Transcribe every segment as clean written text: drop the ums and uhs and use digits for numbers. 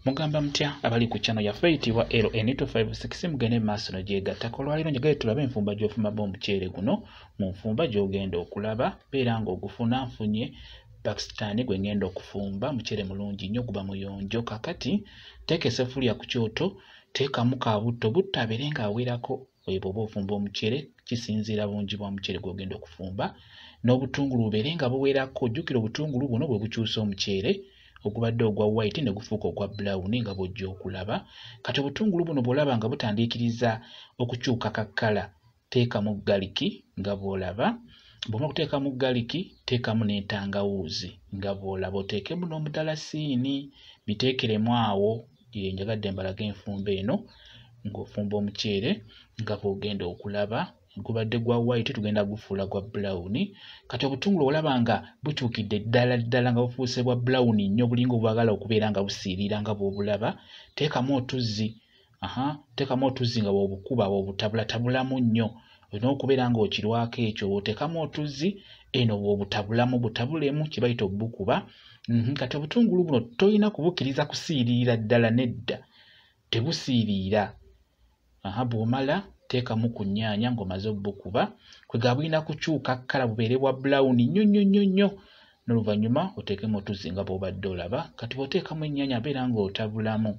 Mugamba mutya abali ku channel yaffe eyitibwa LN256, mugende maaso nogyegattako. Olwaleero njagala tulabe enfumba gy'ofumbamu omuceere guno. Mu nfumba gy'ogenda okulaba, beera ng'ogufuna. Nfunye Pakistan gwe ngenda okufumba, muceere mulungi nnyo, guba muyonjo. Kakati teeka essefuliya ku kyoto, teekamu kabutto, butto abeere ng'awerako. Bw'oba ofumba omuceere kisinziira bungi bwa muceere gw'ogenda okufumba, n'obutungulu bubeere nga buwerako. Jjukira obutungulu buno bwe bukyusa omuceere ogubadde ogwa white ne gufuuka ogwa brown nga bw'ojja okulaba. Kati obutungulu buno bw'olaba nga butandiikiriza okukyuka ka kkala, teekamu garlic nga bw'olaba. Bw'omala okuteekamu garlic, teekamu n'entangawuuzi nga bw'olaba, oteekemu n'omudalasiini, biteekeremu awo. Njagadde mbalage enfumba eno ng'ofumba omuceere nga bw'ogenda okulaba. Gubadde gwa white, tugenda gufuula gwa brown. Kati obutungulu olaba nga bukyukidde ddala ddala nga bufuuse bwa brown nnyo, bulinga obwagala okubeera nga busiirira nga bw'obulaba, teekamu otuzzi. Teekamu otuzzi nga bw'obukuba, bw'obutabulatabulamu nnyo. Olina okubeera ng'okirwako ekyo, bw'oteekamu otuzzi eno bw'obutabulamu, butabulemu, kye bayita obukuba. Kati obutungulu buno tolina kubukkiriza kusiirira ddala, nedda, tebusiiriira. Bw'omala teekamu ku nnyaanya ng'omaze obbukuba, kwegamba bulina kukyuka kkala bubeere bwa brown nnyo nnyo nnyo nnyo, n'oluvannyuma oteekemu otuzzi nga bw'obadde olaba. Kati bw'oteekamu ennyaanya beera ng'otabulamu,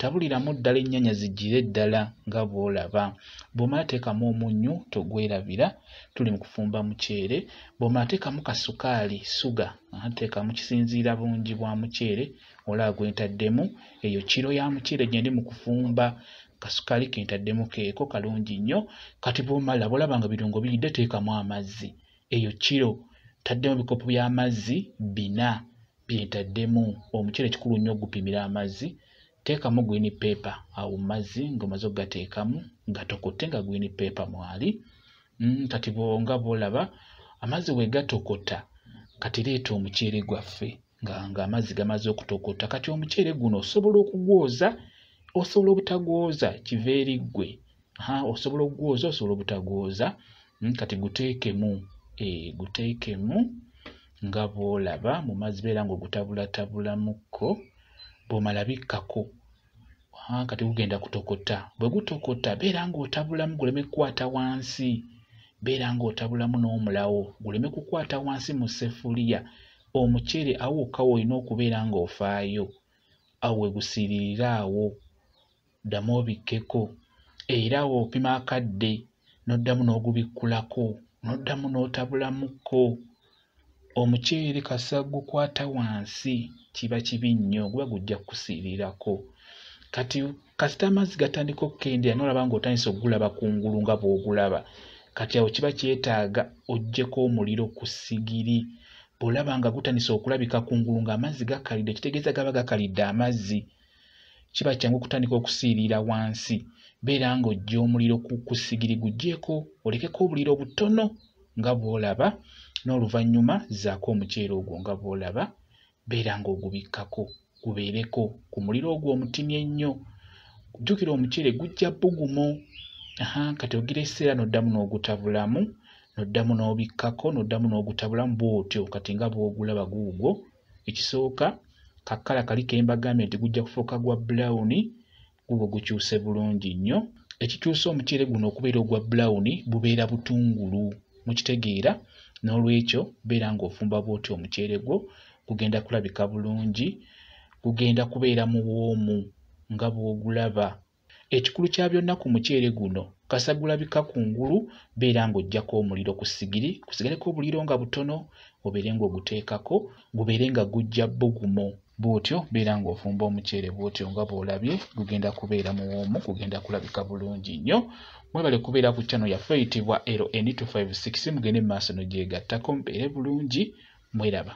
tabuliramu ddala ennyaanya zijjire ddala nga bw'olaba. Bw'omala teekamu omunnyu, togwerabira, tuli mu kufumba muceere. Bw'omala teekamu kasukaali, sugar, teekamu kisinziira bungi bwa muceere, olaba gwe ntaddemu, eyo kiro ya muceere gye ndi mu kufumba. Kasukaali ke ntaddemu keeko kalungi nnyo. Kati bw'omala bw'olaba nga birungo biyidde, teekamu amazzi. Eyo kiro ntaddemu ebikopo by'amazzi 4 bye ntaddemu. Omuceere kikulu nnyo ogupimira amazzi. Teekamu green pepper awo mu mazzi ng'omaze okugateekamu, gatokote nga green pepper mwali. Kati nga bw'olaba amazzi bwe gatokota, kati leeta omuceere gwaffe ng'amazzi gamaze okutokota. Kati omuceere guno osobola okugwoza, osobola obutagwoza, kiva eri ggwe. Osobola okugwoza, osobola obutagwoza. Kati guteekemu, guteekemu nga bw'olaba mu mazzi, beera ng'ogutabulatabulamuko. Bw'omala bikkako, kati gugenda kutokota. Bwe gutokota beera ng'otabulamu guleme kukwata wansi, beera ng'otabulamu n'omulawo guleme kukwata wansi mu ssefuliya. Omuceere awo wokka w'olina okubeera ng'ofaayo, awo we gusiiririra awo, ddamu obikkeko. Era awo opima akadde n'oddamu n'ogubikkulako, n'oddamu n'otabulamukko. Omuceere kasita gukwata wansi kiba kibi nnyo, guba gujja kukusiirirako. Kati kasita amazzi gatandika okukendeera n'olaba ng'otandise okugulaba kungulu nga bw'ogulaba, kati awo kiba kyetaaga oggyeko omuliro ku ssigiri. Bw'olaba nga gutandise okulabika kungulu ng'amazzi gakalidde, kitegeeza gaba gakalidde amazzi, kiba kyangu okutandika okusiirira wansi. Beera ng'oggya omuliro ku ssigiri, guggyeko, olekeko obuliro butono nga bw'olaba, n'oluvannyuma zzaako omuceere ogwo nga bw'olaba, beera ng'ogubikkako gubeereko ku muliro ogwo omutini ennyo. Jjukira omuceere gujja bbugumu. Kati ogira ekiseera n'oddamu n'ogutabulamu, n'oddamu n'obikkako, n'oddamu n'ogutabulamu bw'otyo. Kati nga bw'ogulaba guugwo. Ekisooka kakkala kali ke mbagambye nti gujja kufuuka gwa brown, gugwo gukyuse bulungi nnyo. Ekikyusa omuceere guno okubeera ogwa brown bubeera butungulu, mukitegeera? N'olwekyo beera ng'ofumba bw'otyo omuceere gwo, gugenda kulabika bulungi, gugenda kubeera muwoomu nga bw'ogulaba. Ekikulu kya byonna ku muceere guno, kasita gulabika kungulu, beera ng'oggyako omuliro ku ssigiri, gusigaleko obuliro nga butono, obeere ng'oguteekako, gubeere nga gujja bbugumu. Bw'otyo beera ng'ofumba omuceere bw'otyo nga bw'olabye, gugenda kubeera muwoomu, gugenda kulabika bulungi nnyo. Mwebale kubeera ku channel yaffe eyitibwa LN256, mugende mu maaso n'ogyegattako, mubeere bulungi, mweraba.